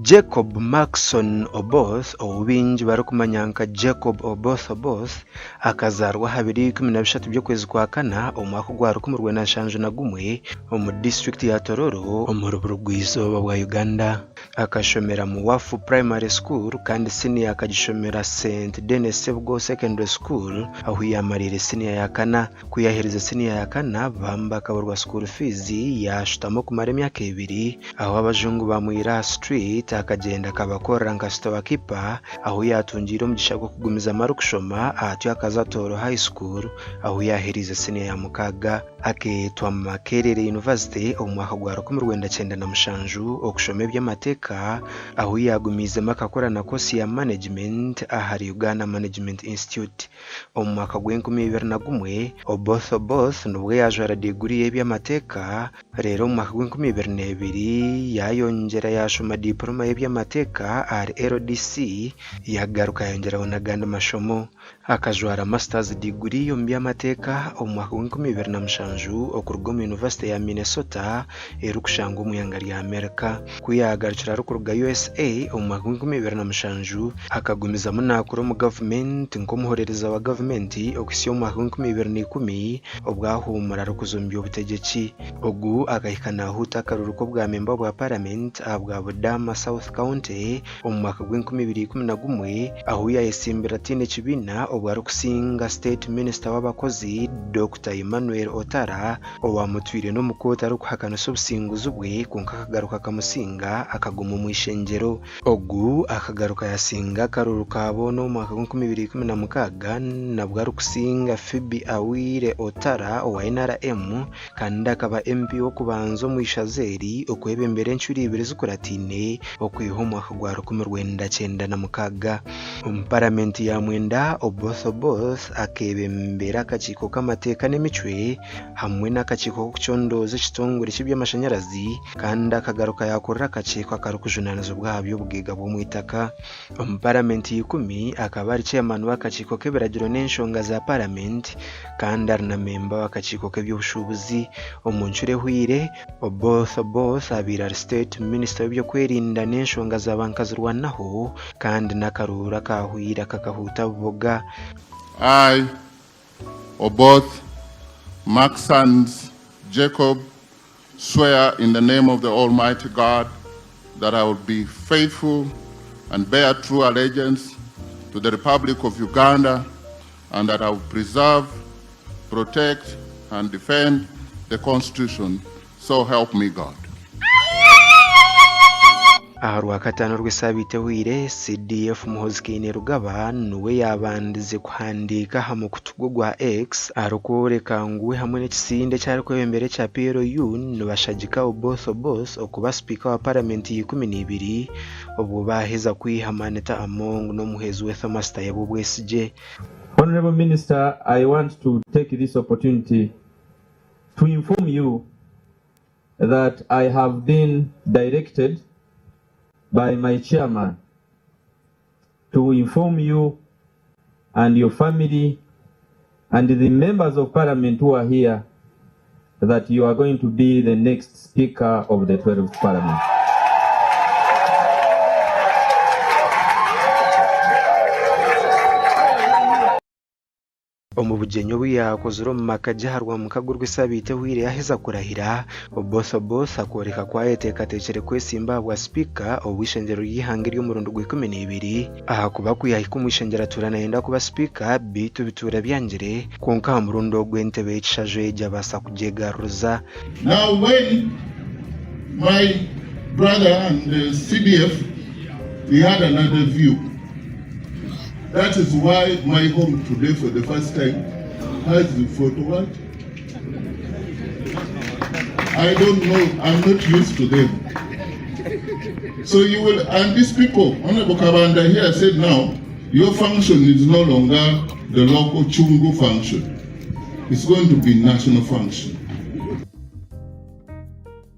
Jacob Markson Oboth ou baingi barikumanya nka Jacob Oboth Oboth akazaarwa aha biro 13 by'okwezi kwa kana omwaka ogwa 1971 omu disiturikiti ya Tororo omuri burugwa-izooba bwa Uganda. Akashomera Muwafu Primary School kandi siniya akagishomera St Denis Sebugo Secondary School ahu yaamariire siniya ya kana. Ku yaaherize siniya ya kana, bamba akaburwa school fees yaashutama okumara emyaka ebiri ahu abajungu baamwihire aha street akagyenda akabakorera nka store keeper ahu yaatungiire omugisha gw'okugumizamu arikushoma atyo akaza Tooro High School ahu yaaheriize siniya ya mukaaga. Akeetwa Makerere University omu mwaka gwa 1997 okushoma eby'amateeka ahu yaagumiizemu akakora na course ya Management ahari Uganda Management Institute. Omu mwaka gw'enkumi ibiri na gumwe, Oboth Oboth nibwo yaajwara diguri y'eby'amateeka, reero omu mwaka gw'enkumi ibiri n'ebiri yaayongyera yaashoma diipuloma y'eby'amateeka ahari LDC, yaagaruka yaayongyeraho n'agandi mashomo. Akajwara Masters diguri omu by'amateeka omu mwaka gw'enkumi ibiri na mushanju okuruga omu yunivasite ya Minnesota erikushangwa omu ihanga rya Amerika. Ku yaagarukire arikuruga USA omu mwaka gw'enkumi ibiri na mushanju, Akagumizamu naakora omu gavumenti nk'omuhorereza wa gavumenti okuhitsya omu mwaka gw'enkumi ibiri na ikumi obu ahuumura arikuza omu by'obutegyeki. Ogu akahika naahuuta akaruuru k'obwamemba bwa paramenti ahabwa Budama South County omu mwaka gw'enkumi ibiri ikumi na gumwe ahu yaayetsimbire ataine kibiina obwo arikusinga State Minister w'abakozi Dokita Emmanuel Otara owaamutwire n'omu kooti arikuhakanisa obusinguzi bwe kwonka akagaruka akamusinga akaguma omu ishengyero. Ogu akagaruka yasinga akaruuru ka boona omu mwaka gw'enkumi ibiri ikumi na mukaaga nabwo arikusinga Phoebe Awiire Otara owa NRM kandi akaba MP w'okubanza omu ishaza eri okwebembera encuro ibiri zikurataine okwiha omu mwaka gwa 1996. Omu paramenti ya mwenda, Oboth Oboth akeebembera akakiiko k'amateeka n'emicwe hamwe n'akakiiko k'okucondooza ekitongore ky'eby'amashanyarazi kandi akagaruka yaakurira akakiiko akarikujunaanizibwa aha by'obugaiga bw'omu itaka. Omu Paramenti ya ikumi, akaba ari Chairman w'akakiiko k'ebiragiro n'enshonga za Paramenti kandi ari na memba w'akakiiko k'eby'obushuubuzi. Omu ncuro ehweire, Oboth Oboth abaire ari State Minister w'eby'okwerinda n'enshonga za bankazirwanaho kandi n'akaruuru akaahweire akakahuuta Buboga. I, Oboth, Maxans Jacob, swear in the name of the Almighty God that I will be faithful and bear true allegiance to the Republic of Uganda and that I will preserve, protect, and defend the Constitution. So help me God. Aha Rwakataano rw'esaabiiti ehweire, CDF Muhoozi Kainerugaba niwe yaabandize kuhandiika aha mukutu gwe ogwa X arikworeka ngu we hamwe n'ekisinde eki arikwebembera ekya PLU nibashagika Oboth Oboth okuba sipiika wa Paramenti ya ikumi na ibiri obwo baaheza kwiha Anita Among n'omuhwezi we Thomas Tayebwa Obwesigye. Honourable Minister, I want to take this opportunity to inform you that I have been directed by my chairman to inform you and your family and the members of parliament who are here that you are going to be the next speaker of the 12th parliament. Omu bugyenyi obu yaakozire omu maka gye aha Rwamukaga orw'esabiiti ehweire yaaheza kurahira, Oboth Oboth akooreka ku ayeteekateekire kwesimba ahabwa sipiika ow'eishengyero ry'eihanga ery'omurundi gwa 12 ahakuba ku yaahika omu ishengyero atuura naayenda kuba sipiika beitu bituura byangire kwonka aha murundi ogu entebe y'ekishaju egi abaasa kugyegaruriza. Now when my brother and the CDF he had another view. That is why my home today for the first time has the photo what? I don't know, I'm not used to them. So you will, and these people, Honorable Kabanda here said now, your function is no longer the local Chungu function. It's going to be national function.